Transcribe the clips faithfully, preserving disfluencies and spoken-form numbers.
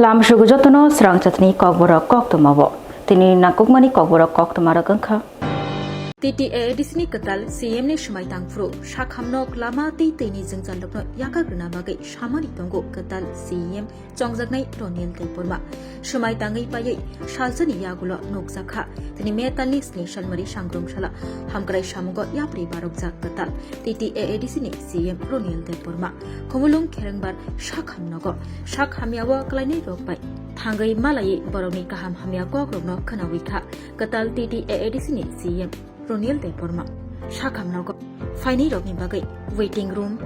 Lamsugo jotono srang chatni kokborok koktwmao. Tini nangkukmani kokborok koktwmarok wngkha. T T A A D C ni kwtal C M ni swmai tangphuru sakhamnok lama tei twini jwngjalrokno yakak rwna bagwi samani tongo kwtal C M chongjaknai Roniel Debbarma. Swmai tangwi paiwi salsani yagulo nukjakha. Tini May talni sni salmari sangrong sala hamkrai samungo yapri barokjak kwtal T T A A D C ni C M Roniel Debbarma. Khumulwng Kherengbar sakhamnogo sak hamyao kwlainairok bai thangwi malaiwi borokni kaham hamya kokrokno khwnawi kha. Kwtal T T A A D C ni C M Roniel Debbarma sakhamnogo phainairokni bagwi waiting room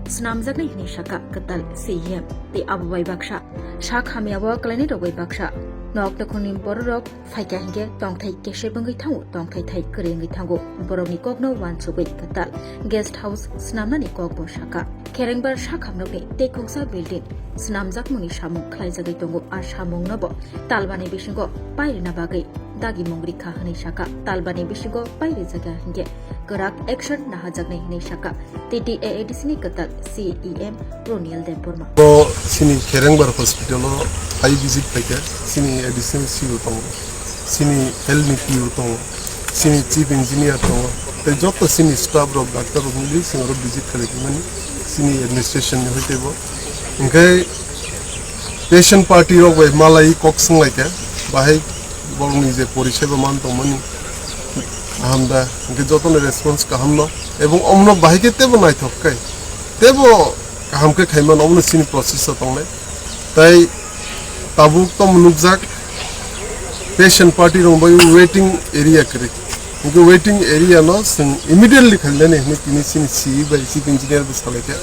swnamjaknai hwnwi sakha kwtal C M. Tei abo bai baksa sak hamyao kwlainairok bai baksa nok dokhorni bororok phaikha hinkhe tongthai kesep wngwi thango, tongthai thai kwrwi wngwi thango. Borokni kokno uansugwi kwtal guest house swnamnani kokbo sakha. Kherengbar sakhamnokni tei khungsa building swnamjakmungni samung khlaijagwi tongo. A samungnobo talbani bisingo pairina bagwi dagimung rikha hwnwi sakha. Talbani bisingo pairijak ya hinkhe kwrak action nahajaknai hwnwi sakha. T T A A D C ni kwtal C E M Roniel Debbarma. Bo chini Kherengbar hospital o phai visit phaikha, chini additional C O tongo, chini health ni P O tongo, chini chief engineer tongo, tei joto chini staff rok, doctor rok mili chwng oro visit khlai mani chini administration ni hoite bo. Hinkhe patient party rok bai malai kok swnglaikha, bahai borokni je poriseba man tongmani kaham da, hinkhe jotono response kaham no, ebong omno bahai khe tebo naithok khe, tebo kaham khe khaimano, omno chini process o tongnai. Tai tabuk tamo nukjak, patient party rok bai waiting area kwrwi, hinkhe waiting area no chwng immediately khainani hinwi tini chini C E bai chief engineer bai salaikha,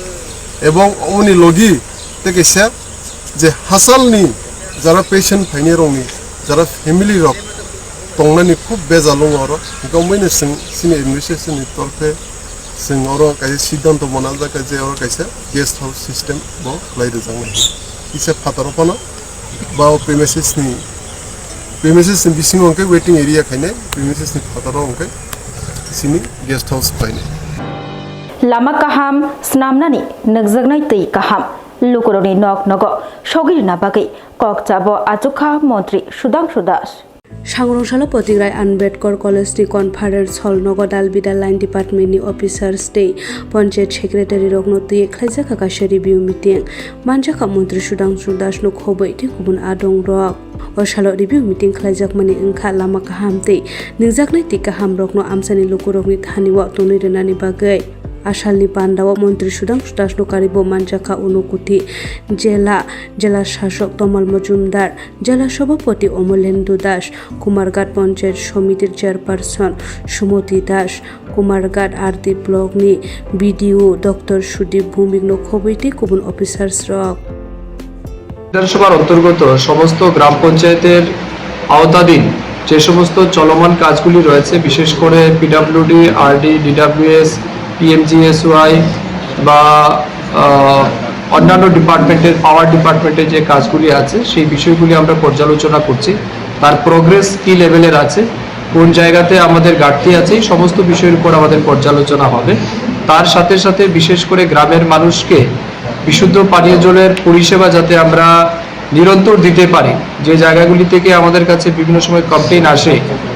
ebong omoni logi tei kaisa je hasalni jara patient phainai rokni jara family rok tongnani khub bejal wngo oro. Hinkhe omoino chwng chini administration ni torkhe chwng oro kaisa siddhanto mwnajak je oro kaisa guest house system bo khlai rwjaknai. Kisa phataro phano ba o premises ni, premises ni bisingo hwnkhe waiting area khainai, premises ni phataro hwnkhe chini guest house khlainai. Lama kaham swnamnani nukjaknai twi kaham. Lukurokni nok nogo sogwi rwna bagwi kok chabo achukha Montri Sudhangshu Das. Sangrong salo Potigrai Ambedkar College ni conference hall nogo dal bidal line department ni officers tei panchayat secretary rokno twiwi khlaijakha kaisa review meeting. Manjakha Montri Sudhangshu Das no khobwi tei kubun adong rok. O salo review meeting khlaijakmani wngkha lama kaham tei ningjaknai twi kaham rokno amchaini lukurokni thani o tonwi rwnani bagwi. A salni pandao Montri Sudhangshu Das no karibo manjakha Unakoti jela, jela sasok Tomal Majumdar, jela sabhapati Omolendu Das, Kumarghat Panchayat Somiti chairperson Sumoti Das, Kumarghat R D block ni B D O Doctor Sudip Bhumik no khobwi tei kubun officers rok. বিধানসভার অন্তর্গত সমস্ত গ্রাম পঞ্চায়েতের আওতাধীন যে সমস্ত চলমান কাজগুলি রয়েছে, বিশেষ করে পিডাব্লিউডি, আরডি, ডিডাব্লিউএস, পিএমজিএসওয়াই বা, আহ, অন্যান্য ডিপার্টমেন্টের, পাওয়ার ডিপার্টমেন্টের যে কাজগুলি আছে, সেই বিষয়গুলি আমরা পর্যালোচনা করছি। তার প্রোগ্রেস কি লেভেলের আছে, কোন জায়গাতে আমাদের ঘাটতি আছে, এই সমস্ত বিষয়ের উপর আমাদের পর্যালোচনা হবে। তার সাথে সাথে বিশেষ করে গ্রামের মানুষকে বিশুদ্ধ পানীয় জলের পরিষেবা যাতে আমরা নিরন্তর দিতে পারি, যে জায়গাগুলি থেকে আমাদের কাছে বিভিন্ন সময় কমপ্লেইন আসে,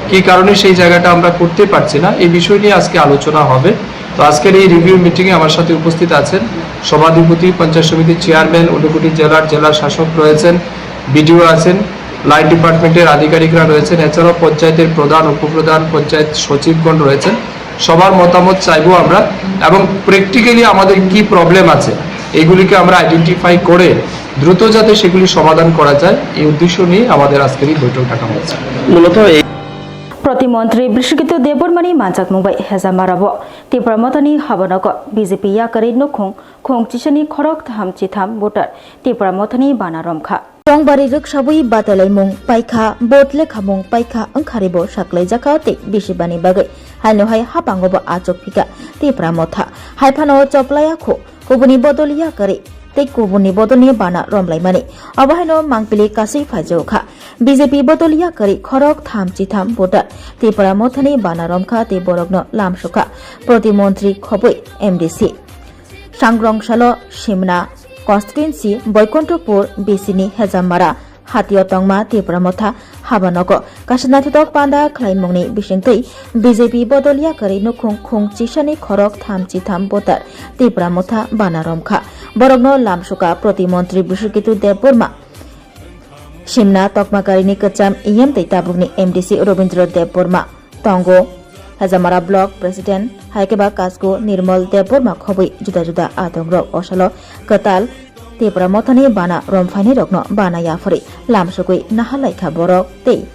কি কারণে সেই জায়গাটা আমরা করতে পারছি না, এই বিষয় নিয়ে আজকে আলোচনা হবে। তো আজকের এই রিভিউ মিটিংয়ে আমার সাথে উপস্থিত আছেন সভাধিপতি, পঞ্চায়েত সমিতির চেয়ারম্যান, ঊনকোটি জেলার জেলা শাসক রয়েছেন, বিডিও আছেন, লাইন ডিপার্টমেন্টের আধিকারিকরা রয়েছেন, এছাড়াও পঞ্চায়েতের প্রধান, উপপ্রধান, পঞ্চায়েত সচিবগণ রয়েছেন। সবার মতামত চাইবো আমরা এবং প্র্যাকটিক্যালি আমাদের কি প্রবলেম আছে এগুলিকে আমরা আইডেন্টিফাই করে দ্রুত যাতে সেগুলি সমাধান করা যায়, এই উদ্দেশ্য নিয়ে আমাদের আজকের এই বৈঠক ডাকা হয়েছে। মূলত এই Protimontrwi Brishikitu Debbarmani manjakmung bai hejamarabo Tipra Mothani habanogo B J P yakarwi nukhung khung chisani khorok tham chitham voter Tipra Mothani bana romkha. Chongbari rwksabwi batailaimung paikha, vote lekhamung paikha wngkharibo saklaijakha tei bisibani bagwi haino hai hapangobo achuk phika Tipra Motha. Haiphano choplaya kho kubuni bodol yakarwi tei kubuni bodolni bana romlaimani. Obo haino mangpili kasui phaijakha. B J P bodol yakarwi khorok tham chitham voter Tipra Mothani bana romkha tei borokno lamsukha Protimontrwi khobwi M D C. Sangrong salo simna constituency Boikonthopur B C ni Hejamara hatio tongma Tipra Motha habanogo kaisa naithotok panda khlaimungni bisingtwi B J P bodol yakarwi nukhung khung chisani khorok tham chitham voter Tipra Motha bana romkha. Borokno lamsuka Protimontri Biswaketu Debbarma, Simna Tokmakarini kwcham E M tei tabukni M D C Robindra Debbarma tongo. Hejamara Block President hai khe ba Kasku Nirmal Debbarma khobwi juda juda adongrok osalo kwtal Tipra Mothani bana romphainairokno bana yapharwi lamsugwi nahalaikha borok tei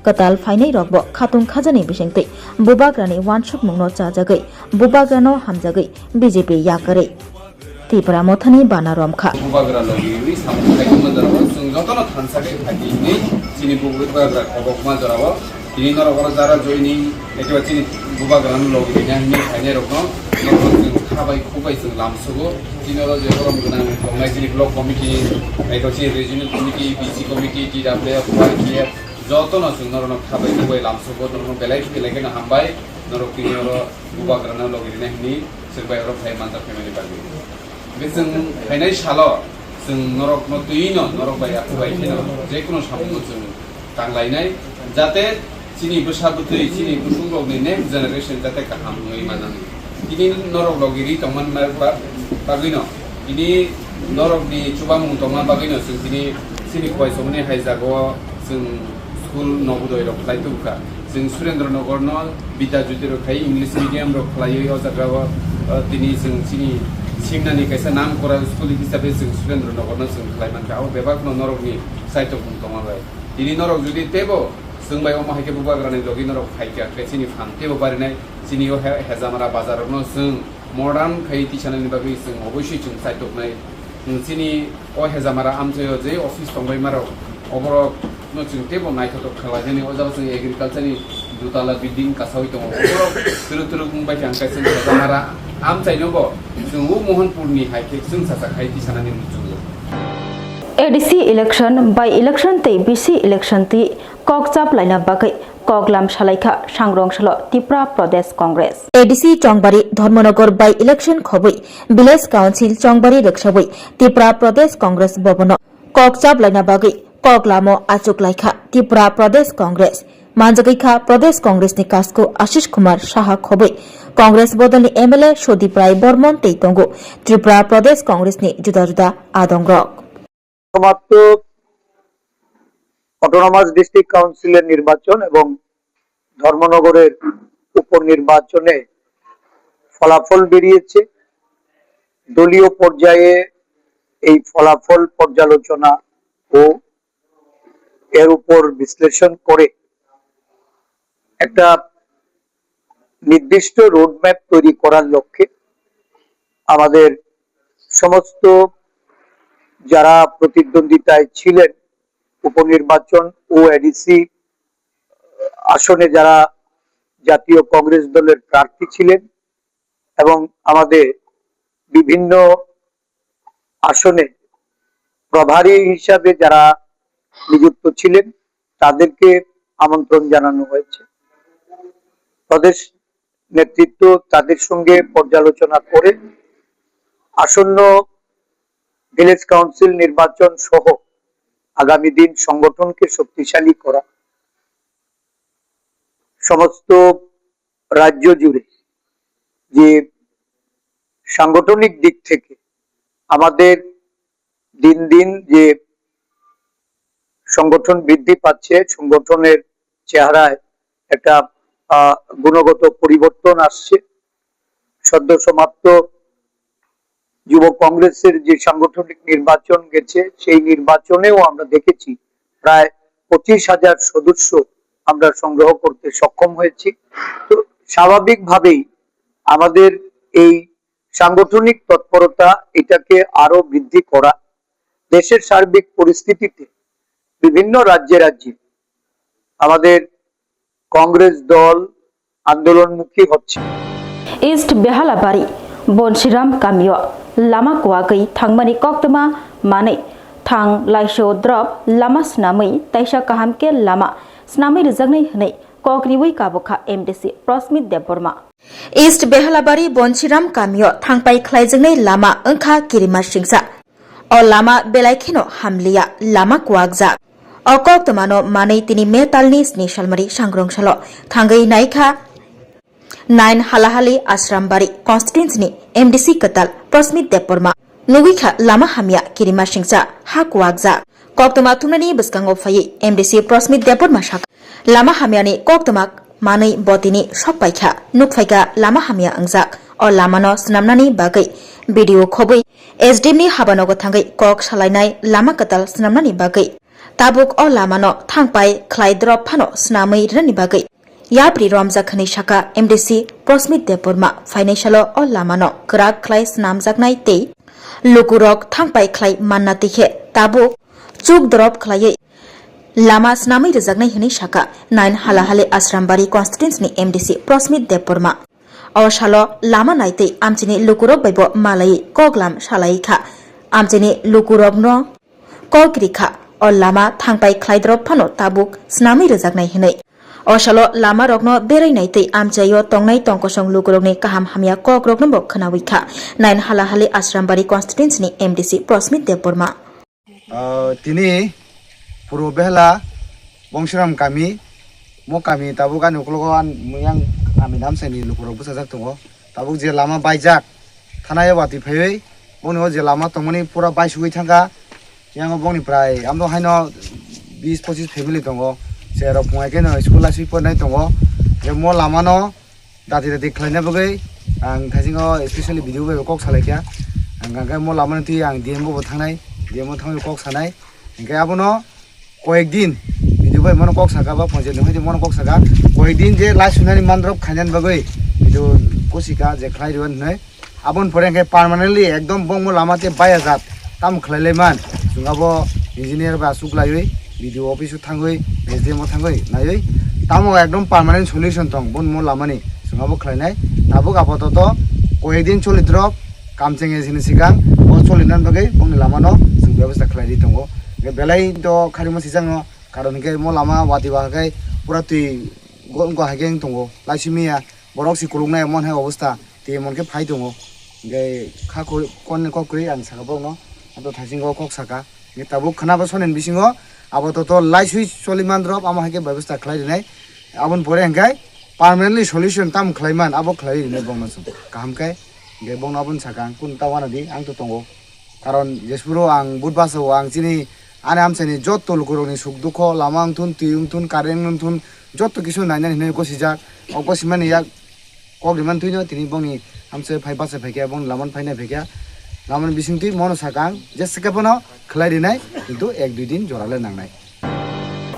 kwtal phainairokbo khatung khajani bisingtwi bubagrani wansukmungno chajagwi bubagrano hamjagwi B J P yakarwi Tipra Mothani bana romkha. Bubagra logi ri samung khai tongma jorao chwng jotono thansa khe phaidi hinwi chini bubagra khobokma jorao tini norok oro jara joini ekiba chini bubagrano logi rina hinwi phainairokno norokno chwng kha bai khuk bai chwng lamsugo. Tini oro je borom gwnang tongnai chini block committee, eko chini regional committee, B C committee, T W F, Y T F, jotono chwng norokno kha bai khuk bai lamsugo, norokno belai belai kheno hambai, norok tini oro bubagrano logi rina hinwi chwng bai oro phai manjak phaimani bagwi. Hwnkhe chwng phainai salo chwng norokno twiwi no norok bai aku bai kheno jekunu samungo chwng tanglainai, jate chini bwsa bwtwi chini bwswk rokni next generation jate kaham wngwi manani. Tini norok logi ri tongmani ba-, bagwino tini norokni chubamung tongma bagwino chwng tini chini Koisongni hai jagao chwng school Nobodoy rok khlai tubukha. Chwng Surendra Nagar no Bidya Jyoti rok khai English medium rok khlaiwi o jaga o, o, tini chwng chini Simnani kaisa nam kora school hisabe chwng Surendra Nagar no chwng khlai mankha. Abo bebak no norok ni saitok mung tongma bai. Tini norok jodi tebo chwng bai omo hai khe bubagra ni logi norok phai kha khe chini phan tebo barinai chini o he-, Hejamara bazar rok no chwng modern khai tisanani bagwi chwng obosoi chwng saitok nai. Chini o Hejamara amchaio je office tongbaima rok, oborok no chwng teibo naithotok khlainani. O jaga chwng agriculture ni dutala building kasawi tongo. Oborok twrwk twrwk wng bai khe ang kaisa Hejamara amchaino bo chwng o Mohanpur ni hai khe chwng sacha khai tisanani muchungo. A D C election, by election tei B C election twi kok chap laina bagwi kok lam salaikha sangrong salo Tipra Pradesh Congress. A D C Chongbari Dharmanagar by election khobwi Village Council Chongbari rwksawi Tipra Pradesh Congress Bhavan o kok chap laina bagwi kok lamo achuk laikha Tipra Pradesh Congress. Manjagwi kha Pradesh Congress ni kasku Ashish Kumar Saha khobwi Congress bodolni M L A Sodip Rai Bormon tei tongo Tripura Pradesh Congress ni juda juda adongrok. সমাপ্ত autonomous district কাউন্সিলের নির্বাচন এবং ধর্মনগরের উপনির্বাচনে ফলাফল বেরিয়েছে। দলীয় পর্যায়ে এই ফলাফল পর্যালোচনা ও এর উপর বিশ্লেষণ করে একটা নির্দিষ্ট রোডম্যাপ তৈরি করার লক্ষ্যে আমাদের সমস্ত যারা প্রতিদ্বন্দ্বিতায় ছিলেন, উপনির্বাচন ও এডিসি আসনে যারা জাতীয় কংগ্রেস দলের প্রার্থী ছিলেন এবং আমাদের বিভিন্ন আসনে প্রভারী হিসাবে যারা নিযুক্ত ছিলেন, তাদেরকে আমন্ত্রণ জানানো হয়েছে। প্রদেশ নেতৃত্ব তাদের সঙ্গে পর্যালোচনা করে আসন্ন ভিলেজ কাউন্সিল নির্বাচন সহ আগামী দিন সংগঠনকে শক্তিশালী করা, সমস্ত রাজ্য জুড়ে যে সাংগঠনিক দিক থেকে আমাদের দিন দিন যে সংগঠন বৃদ্ধি পাচ্ছে, সংগঠনের চেহারায় একটা, আহ, গুণগত পরিবর্তন আসছে। সদ্য সমাপ্ত যুব কংগ্রেসের যে সাংগঠনিক নির্বাচন গেছে, সেই নির্বাচনেও আমরা দেখেছি প্রায় পঁচিশ হাজার সদস্য আমরা সংগ্রহ করতে সক্ষম হয়েছি। তো স্বাভাবিকভাবেই আমাদের এই সাংগঠনিক তৎপরতা এটাকে আরো বৃদ্ধি করা, দেশের সার্বিক পরিস্থিতিতে বিভিন্ন রাজ্যে রাজ্যে আমাদের কংগ্রেস দল আন্দোলনমুখী হচ্ছে। East Behalabari Bonsiram kamio lama kuwagwi thangmani koktwma manwi thang laisio drop lama snamwi taisa kaham khe lama snamwi rwjaknai hwnwi kok riwi kabukha M D C Prosmit Debbarma. East Behalabari Bonsiram kamio thangpai khlaijaknai lama wngkha kirima singsa. O lama belai kheno hamliya, lama kuwakjak. O koktwmano manwi tini May talni sni salmari sangrong salo thangwi naikha nine Halahali Ashrambari constituency ni M D C kwtal Prasmit Debbarma. Nugwi kha lama hamya, kirima singcha, ha kuwakjak. Koktwma thumnani bwskango phaiwi M D C Prasmit Debbarma sakha, lama hamyani koktwma manwi bo tini sok paikha, nuk phaikha lama hamya wngjak. O lamano swnamnani bagwi B D O khobwi S D M ni habanogo thangwi kok salainai lama kwtal swnamnani bagwi. Tabuk o lamano thangpai khlai drop phano swnamwi rwnani bagwi yapri romjak hwnwi sakha M D C Prasmit Debbarma. Phainai salo o lamano kwrak khlai swnamjaknai tei lukurok thangpai khlai manna twi khe tabuk chuk drop khlaiwi lama swnamwi rwjaknai hwnwi sakha nine Halahali Ashrambari constituency ni M D C Prasmit Debbarma. O salo lama naitwi amchini lukurok bai bo malaiwi koklam salai kha. Amchini lukurokno kok rikha, o lama thangpai khlaidrop phano tabuk swnamwi rwjaknai hwnwi. O salo lamarokno berai naitwi amchaio tongnai tongkosong lukurokni kaham hamya kokrokno bo khwnawi kha. Nine Halahali Ashrambari constituency ni M D C Prasmit Debbarma. Ah, tini Purbo Behela Bongshiram kami, mo kami tabuk ani ukologo ang muyang kami namsani lukurok bwsajak tongo. Tabuk je lama baijak, thanaio watwi phaiwi, boni o je lama tongmani pura baisugwi thangkha. Yang bongni prai amdo haino bis pochis family tongo. Cherok phungai khe no school laiswi pornai tongo. Je mo lamano dati dati khlaina bagwi ang thaisingo specially video bai kok salaikha. Ang hwnkhe mo lamani twi ang D M o bo thangnai, D M o thangwi kok sanai. Hwnkhe abono koyek din video bai mono kok saka ba ponchayat ni hoite mono kok saka. Koyek din je lai sunani mandrop khainani bagwi video kosika je khlai rw hinwi. Aboni pore hwnkhe permanently ekdom bongmo lama tei baya jat tamo khlai lai man. Chwng abo engineer ba aswk laiwi B D O office o thangwi S D M o thangwi naiwi tamo ekdom permanent solution tong bongmo lamani chwng abo khlainai. Tabuk apatot koyek din choli drop kam chengya sini sikang o choli nan bagwi bongni lamano chwng bebostha khlai ri tongo. Hwnkhe belai to kharima sijakno karon hwnkhe mo lama watwi ba khe pura twi go-, go hai khe wng tongo laisimiya. Borok si kuluknai emon hai obostha, tei emon khe phai tongo. Hingke kha koi-, kon kok kwrwi ang saka borokno, abo thaisingo kok saka. Hingke tabuk khna bo sonen bisingo abo to, to laiswi choli mandrop, amo hai khe bebostha khlai rinai. Aboni pore hingke permanently solution tamo khlai man, abo khlai rinai bongno chwng. Kaham khe, hingke bongno aboni saka ang kun ta wana di, ang to tongo. Karon jesuro ang budbasa o ang chini ani amchaini jotto lukurokni suk dukho, lama wngthun, twi wngthun, current wngthun, jotto kisu nainani hinwi gosijak. O gosimani yak kok rimani twino tini bongni amchai phai bachai phaikha, bongni lamani phainai phaikha. Lamani bisingtwi mono sakang, jesa khe bono khlai rinai, kintu ek dui din jora le nangnai.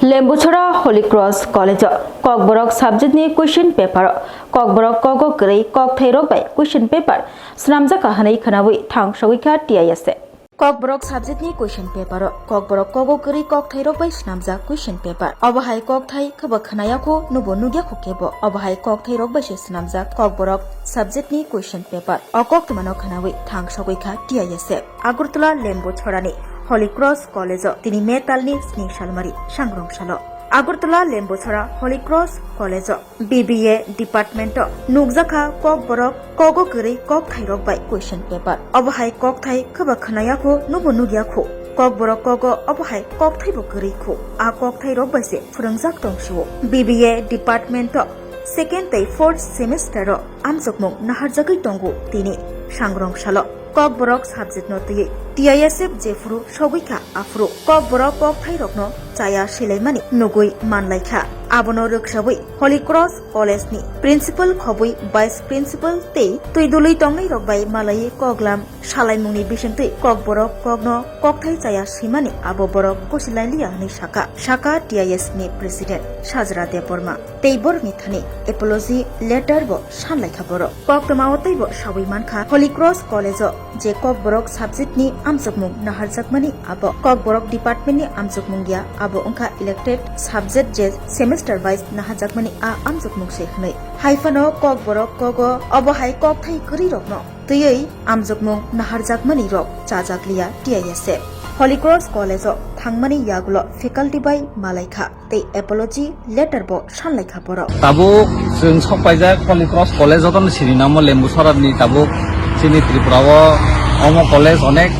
Lembuchora Holy Cross College o Kokborok subject ni question paper o Kokborok kogo kwrwi kokthairok bai question paper swnamjakha hwnwi khwnawi thang sogwi kha T I S F. Kokborok subject ni question paper o Kokborok kogo kwrwi kokthairok bai swnamjak question paper. Obo hai kokthai khwbo khwnaya kho, nubo nugya kho kebo. Obo hai kokthairok bai se swnamjak Kokborok subject ni question paper. O koktwmano khwnawi thang sogwi kha T I S F. Agartala Lembuchorani Holy Cross College o tini May talni sni salmari sangrong salo Agartala Lembuchora Holy Cross College o B B A department o nukjakha Kokborok kogo kwrwi kokthairok bai question paper. Obo hai kokthai khwbo khwnaya kho, nubo nugya kho. Kokborok kogo obo hai kokthaibo kwrwi kho. A kokthairok bai se phwrwngjak tong sio. B B A department o second tei fourth semester o amchokmung naharjagwi tongo tini sangrong salo. Kokborok subject no twiwi T I S F jephuru sogwi kha aphuru Kokborok kokthairokno chaya swilaimani nugwi manlaikha. Abono rwksawi Holy Cross College ni principal khobwi vice principal tei twidulwi tongnairok bai malaiwi koklam salaimungni bisingtwi Kokborok kokno kokthai chaya swimani abo borok kusilailiya hwnwi sakha, sakha T I S ni president Sajra Debbarma. Tei borokni thani apology letter bo sanlaikha borok. Koktwmao teibo sawi mankha, Holy Cross College o je Kokborok subject ni amchokmung naharjakmani abo Kokborok department ni amchokmung ya, abo wngkha elected subject je semester wise naharjakmani a amchokmung se hwnwi. Haiphano Kokborok kogo obo hai kokthai kwrwi rokno twiwi amchokmung naharjakmani rok chajakliya T I S F. Holy Cross College o thangmani yagulo faculty bai malaikha tei apology letter bo sanlaikha borok. Tabuk chwng sok paijak Holy Cross College, jotono sini namo Lembuchorani tabuk chini Tripura o omo college onek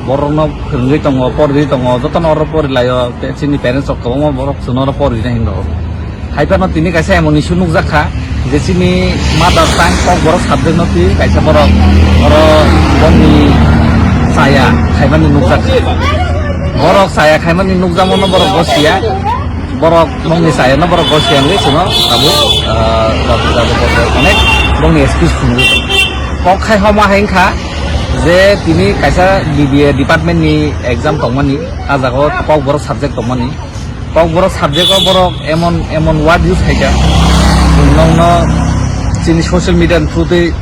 Borokno phwrwngwi tongo, poriwi tongo, jotono oro porilaio, tei chini parents rok kwbangma borok chwngno oro porinai hinwi rwo. Haiphano tini kaisa emon issue nukjak kha, je chini mother tongue Kokborok subject no twi kaisa borok oro bongni chaya khaimani nukjak kha. Borok chaya khaimani nukjakmano borok gosiya. Borok bongni chayano borok gosiya wngwi chwngno tabuk, ah, tabuk, tabuk, tabuk, onek bongni excuse phunugwi tongo. Kok khai homa hai wngkha je tini kaisa B B A department ni exam tongmani, ah jagao Kokborok subject tongmani. Kokborok subject o borok emon, emon word use khaikha, nokno chini social media ni through twi,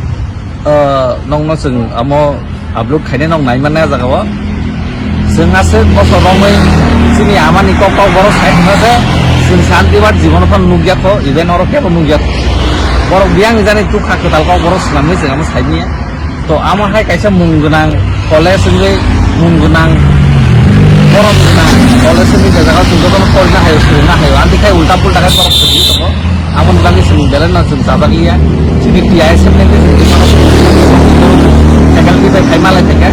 ah, nokno chwng amo upload khainai nok nai mannai ah jagao. Chwng aswk bosor romwi chini amani kok Kokborok sai hwnma se chwng santibar jibono phano nukya kho, even oro kebo nukya kho. Borok biyang jani tukha kwtal Kokborok swnamwi chwng amo sai manya. To amo hai kaisa mung gwnang college wngwi mung gwnang borom gwnang college wngwi je jaga o chwng jotono porina haio, swrwngna haio, amtwi khai ulta pulta khai borok swrwngwi tongo. Aboni bagwi chwng belai no chwng chajak liya. Chini T I S F ni faculty bai khai malai thangkha.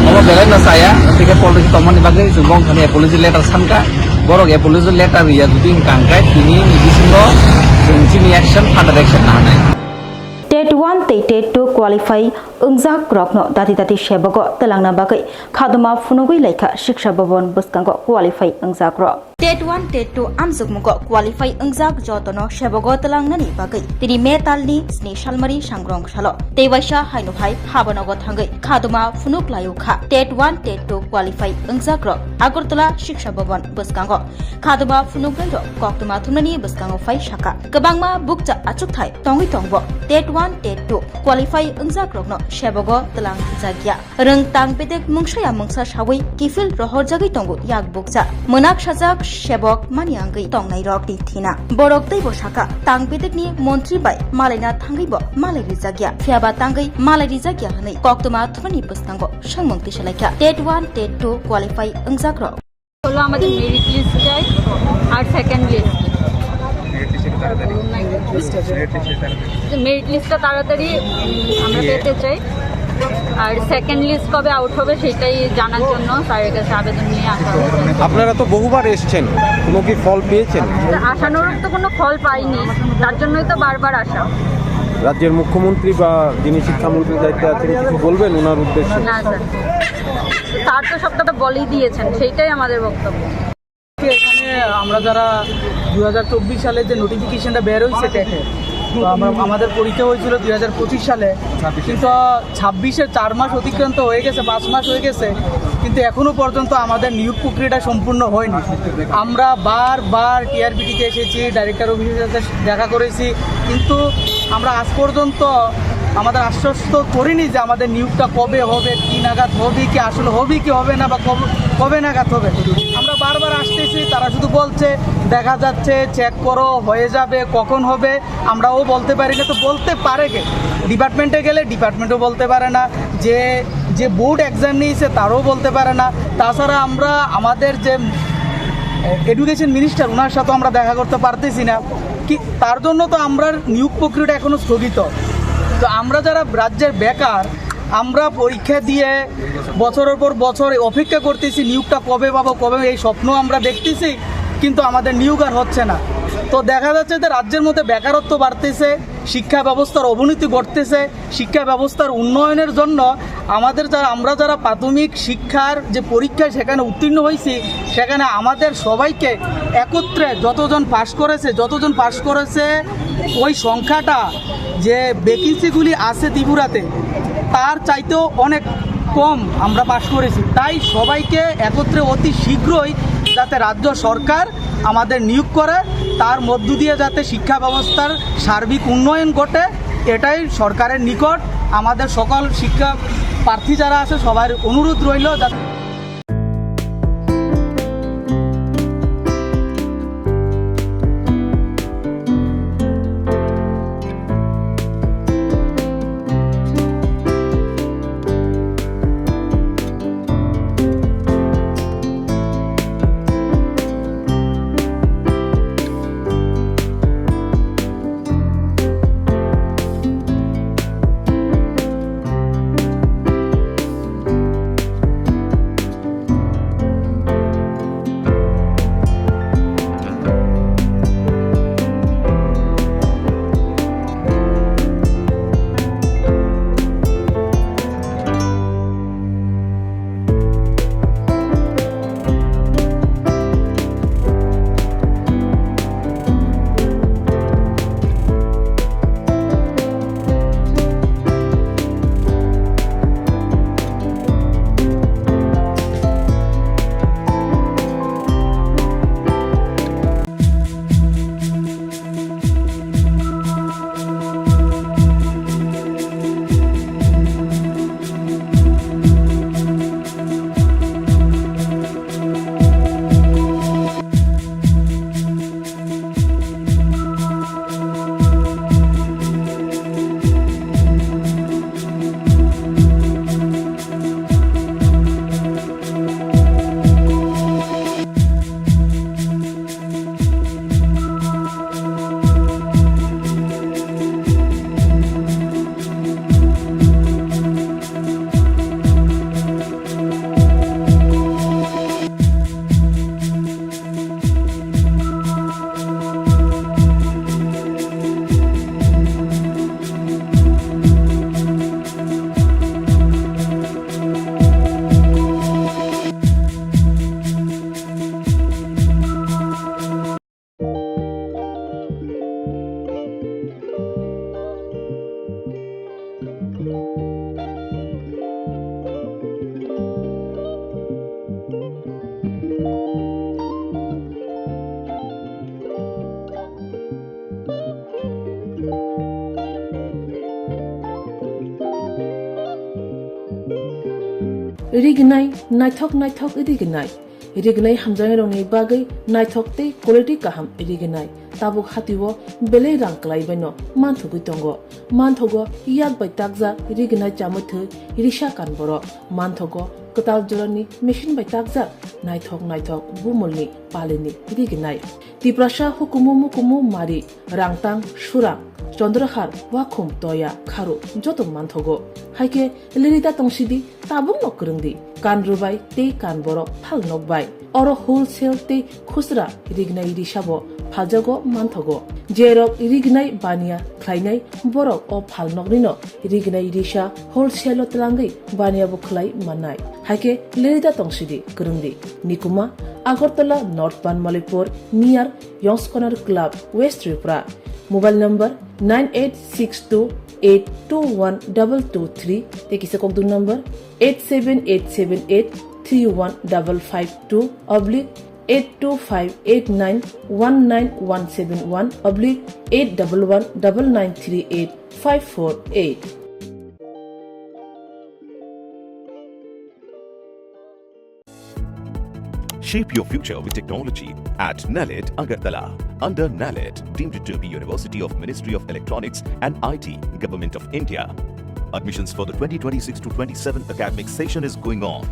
Omo belai no chaya. Tei khe politics tongmani bagwi chwng bongkhani apology letter sankha. Borok apology letter riya jodi wngkha hwnkhe tini ni bisingo chwng chini action, further action nahanai. Tet one tei Tet two qualify wngjak rokno dati dati sebogo twlangna bagwi khaduma phunugwi laikha Shiksha Bhavan bwskango qualify wngjak rok. Tet one, Tet two amjokmungo qualify wngjak jotono sebogo twlangnani bagwi tini May talni sni salmari sangrong salo tei waisa haino hai habanogo thangwi khaduma phunuk laio kha. Tet one, Tet two qualify wngjak rok Agartala Shiksha Bhavan bwskango khaduma phunuknairok koktwma thumnani bwskango phai sakha. Kwbangma bukcha achukthai tongwi tongbo Tet one, Tet two qualify wngjak rokno sebogo twlang jakya. Rwng tang bedek mungsaya mungsa sawi kiphil rohorjagwi tongo yak bukcha. Mwnak sajak sebok mani wngwi tongnai rok ni thina. Borok teibo sakha tang bedekni montri bai malaina thangwibo malai rijakya. Phiyaba tangwi malai rijakya hwnwi koktwma thumani bwskango swngmung tisalaikha. Tet one, Tet two qualify wngjak rok. হলো আমাদের merit list চাই আর second list. Merit লিস্টটা তাড়াতাড়ি, উম, আমরা পেতে চাই। আর second list কবে আউট হবে সেটাই জানার জন্য স্যারের কাছে আবেদন নিয়ে আসা হয়েছে। আপনারা তো বহুবার এসছেন, কোনো কি ফল পেয়েছেন? আশানুরূপ তো কোনো ফল পাইনি, তার জন্যই তো বারবার আসা। রাজ্যের মুখ্যমন্ত্রী বা যিনি শিক্ষামন্ত্রীর দায়িত্বে আছেন, কিছু বলবেন ওনার উদ্দেশ্যে? না স্যার, স্যার তো সবটা তো বলেই দিয়েছেন, সেইটাই আমাদের বক্তব্য। এখানে আমরা যারা দুই হাজার চব্বিশ সালে যে নোটিফিকেশনটা বের হয়েছে টেটে, তো আমরা, আমাদের পরীক্ষা হয়েছিল দুই হাজার পঁচিশ সালে, কিন্তু ছাব্বিশের চার মাস অতিক্রান্ত হয়ে গেছে, পাঁচ মাস হয়ে গেছে, কিন্তু এখনো পর্যন্ত আমাদের নিয়োগ প্রক্রিয়াটা সম্পূর্ণ হয়নি। আমরা বারবার টিআরপিটিতে এসেছি, ডাইরেক্টর অফিসের সাথে দেখা করেছি, কিন্তু আমরা আজ পর্যন্ত আমাদের আশ্বস্ত করিনি যে আমাদের নিয়োগটা কবে হবে, কি নাগাদ হবে, কি আসলে হবে কি হবে না, বা কবে, কবে নাগাদ হবে। আমরা বারবার আসতেছি, তারা শুধু বলছে দেখা যাচ্ছে, চেক করো, হয়ে যাবে, কখন হবে আমরাও বলতে পারি না। তো বলতে পারে কে? ডিপার্টমেন্টে গেলে ডিপার্টমেন্টও বলতে পারে না, যে, যে বোর্ড এক্সাম নিয়েছে তারও বলতে পারে না। তাছাড়া আমরা আমাদের যে এডুকেশন মিনিস্টার, ওনার সাথে আমরা দেখা করতে পারতেছি না। কি, তার জন্য তো আমরা নিয়োগ প্রক্রিয়াটা এখনো স্থগিত। তো আমরা যারা রাজ্যের বেকার, আমরা পরীক্ষা দিয়ে বছরের পর বছর অপেক্ষা করতেছি, নিয়োগটা কবে পাবো, কবে, এই স্বপ্ন আমরা দেখতেছি, কিন্তু আমাদের নিয়োগ আর হচ্ছে না। তো দেখা যাচ্ছে যে রাজ্যের মধ্যে বেকারত্ব বাড়তেছে, শিক্ষা ব্যবস্থার অবনতি ঘটতেছে। শিক্ষা ব্যবস্থার উন্নয়নের জন্য আমাদের যারা, আমরা যারা প্রাথমিক শিক্ষার যে পরীক্ষায় সেখানে উত্তীর্ণ হয়েছি, সেখানে আমাদের সবাইকে একত্রে যতজন পাশ করেছে, যতজন পাশ করেছে, ওই সংখ্যাটা, যে ভ্যাকেন্সিগুলি আছে ত্রিপুরাতে, তার চাইতেও অনেক কম আমরা পাশ করেছি। তাই সবাইকে একত্রে অতি শীঘ্রই যাতে রাজ্য সরকার আমাদের নিয়োগ করে, তার মধ্য দিয়ে যাতে শিক্ষা ব্যবস্থার সার্বিক উন্নয়ন ঘটে, এটাই সরকারের নিকট আমাদের সকল শিক্ষা প্রার্থী যারা আছে সবার অনুরোধ রইল যাতে Rignai, naithok naithok rignai. Rignai hamjaknairokni bagwi naithok tei quality kaham rignai. Tabuk hatio belai rang kwlaibaino manthogwi tongo. Manthogo yak bai takjak rignai chamwi thwi risa kan borok. Manthogo kwtal jorani machine bai takjak naithok naithok bumulni palini rignai. Tiprasa hukumu mukumu mari, rangtang, surang, chondrahar, wakhum, toya, kharu joto manthogo. Haikhe lirida tongsidi, tabukno kwrwngdi, kan rwbai tei kan borok phal nokbai. Oro wholesale tei khusra rignai risabo phaljago manthogo. Jerok rignai baniya khlainai borok o phal noknino rignai risa wholesale-o twlangwi baniya bo khlai mannai. Haikhe lirida tongsidi kwrwngdi. Nikuma, Agartala North Banmalipur, near Yongs Corner Club, West Tripura. Mobile number nine eight six two eight two one double two three, tei kisa kokdung number eight seven eight seven eight three one double five two oblique eight two five eight nine one nine one seven one oblique eight double one double nine three eight five four eight. Shape your future with technology at NALED Agartala. Under NALED, deemed to be University of Ministry of Electronics and I T, Government of India. Admissions for the twenty twenty-six to twenty-seven academic session is going on.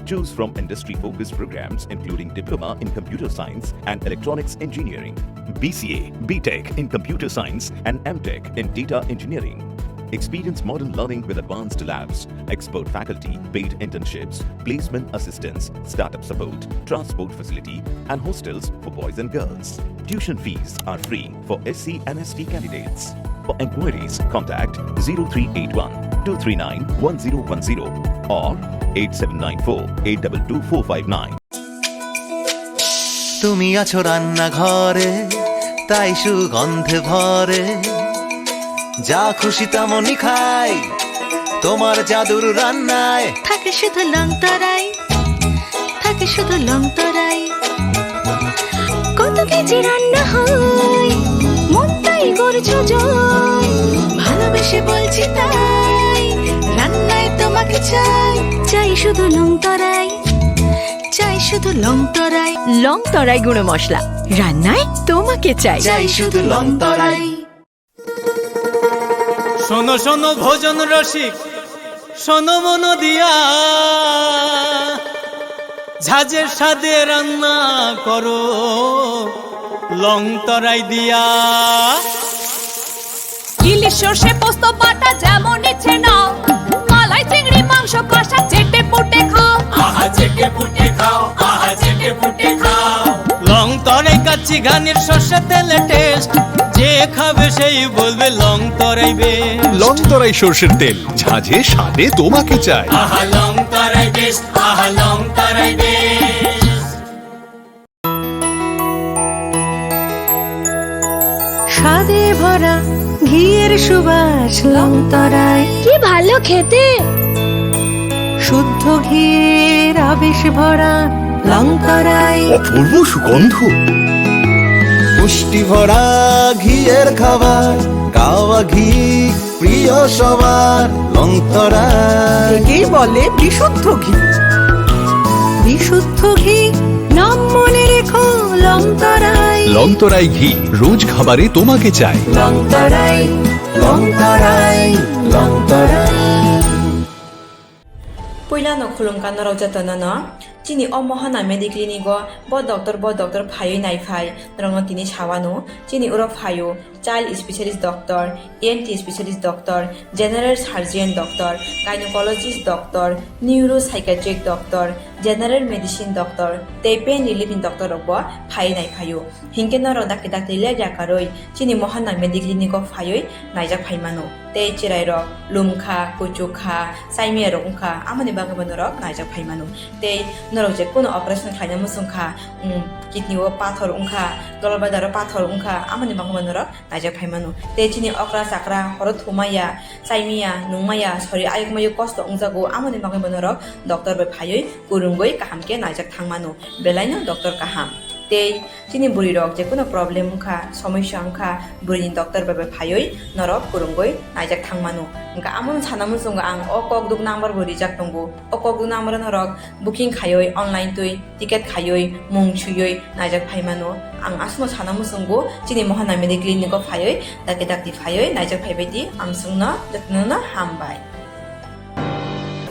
Choose from industry-focused programs including Diploma in Computer Science and Electronics Engineering, B C A, B Tech in Computer Science and M Tech in Data Engineering. Experience modern learning with advanced labs, expert faculty, paid internships, placement assistance, startup support, transport facility, and hostels for boys and girls. Tuition fees are free for S C and S T candidates. For inquiries, contact zero three eight one two three nine one zero one zero or eight seven nine four eight double two four five nine. তুমি আছো রান্নাঘরে, তাই সুগন্ধে ভরে। যা খুশি তেমনই খাই, তোমার জাদুর রান্নায়। থাকে শুধু লং তরাই, থাকে শুধু লং তরাই। কত কেজি রান্না হয়, মনটাই করছো জয়। ভালোবেসে বলছি তাই, রান্নায় তোমাকে চাই। চাই শুধু লং তরাই, চাই শুধু লং তরাই। লং তরাই গুঁড়ো মশলা, রান্নায় তোমাকে চাই। চাই শুধু লং তরাই। শোনো শোনো ভোজন রসিক, শোনো মন দিয়া, ঝাঁঝের স্বাদে রান্না করো লং তরাই দিয়া। ইলিশ সর্ষে পোস্ত বাটা যেমন ইচ্ছে নাও, মালাই চিংড়ি মাংস কষা চেটে পুটে খাও। আহা চেটে পুটে খাও, আহা চেটে পুটে খাও। লং তরাই কাচ্চি ঘানির সর্ষে তেলে টেস্ট, যে খাবে সেই বলবে লং তরাই বেস্ট। লং তরাই সর্ষের তেল, ঝাঁঝে স্বাদে তোমাকে চাই। আহা লং তরাই বেস্ট, আহা লং তরাই বেস্ট। স্বাদে ভরা ঘিয়ের সুবাস লং তরাই। কি ভালো খেতে। শুদ্ধ ঘিয়ের আবেশ ভরা লং তরাই। অপূর্ব সুগন্ধ। পুষ্টি ভরা ঘিয়ের খাবার, কাওয়া ঘি প্রিয় সবার লং তরাই। একেই বলে বিশুদ্ধ ঘি। বিশুদ্ধ ঘি, নাম মনে রেখো লং তরাই। লং তরাই ঘি, রোজ খাবারে তোমাকে চাই। লং তরাই, লং তরাই, লং তরাই। Puilano khulumkha norok jotono no. Chini o Mohana Mediclinic o bo doctor, bo doctor phaiwi naiphai norokno tini sawano. Chini oro phaio child specialist doctor, E N T specialist doctor, general surgeon doctor, gynecologist doctor, neuropsychiatric doctor, general medicine doctor tei pain relief ni doctor rok bo phaiwi naiphaio. Hinkhe norok dakti dakti lepya karwi chini Mohana Mediclinic o phaiwi naijak phaimano. Tei chwrairok lumkha, kuchukha, saimiyarok wngkha, amoni bagwibo norok naijak phaimano. Tei norok je kunu operation khlaina muchungkha, um, kidney o pathor wngkha, dolbadaro pathor wngkha, amoni bagwibo norok naijak phaimano. Tei chini okra chakra horo thumaya, saimiya, nungmaya, sori ayukmayo kosto wngjago, amoni bagwibo norok doctor bai phaiwi kwrwngwi kaham khe naijak thangmano. Belaino doctor kaham. Tei chini bwrwi rok jekunu problem wngkha, somosya wngkha, bwrwini doctor bai bai phaiwi norok kwrwngwi naijak thang mano. Hwnkha amono sana muchungo ang o kokduk number bo rijak tongo. O kokduk number o norok booking khaiwi online twi ticket khaiwi mung swiwi naijak phai mano. Ang aswkno sana muchungo chini Mohana Mediclinic o phaiwi dakti dakti phaiwi naijak phaibai di. Amswkno jotono no hambai.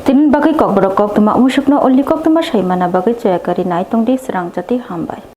Tini bagwi kokborok koktwma musukno uli koktwma saimana bagwi choya kari nai tongdi srang jati hambai.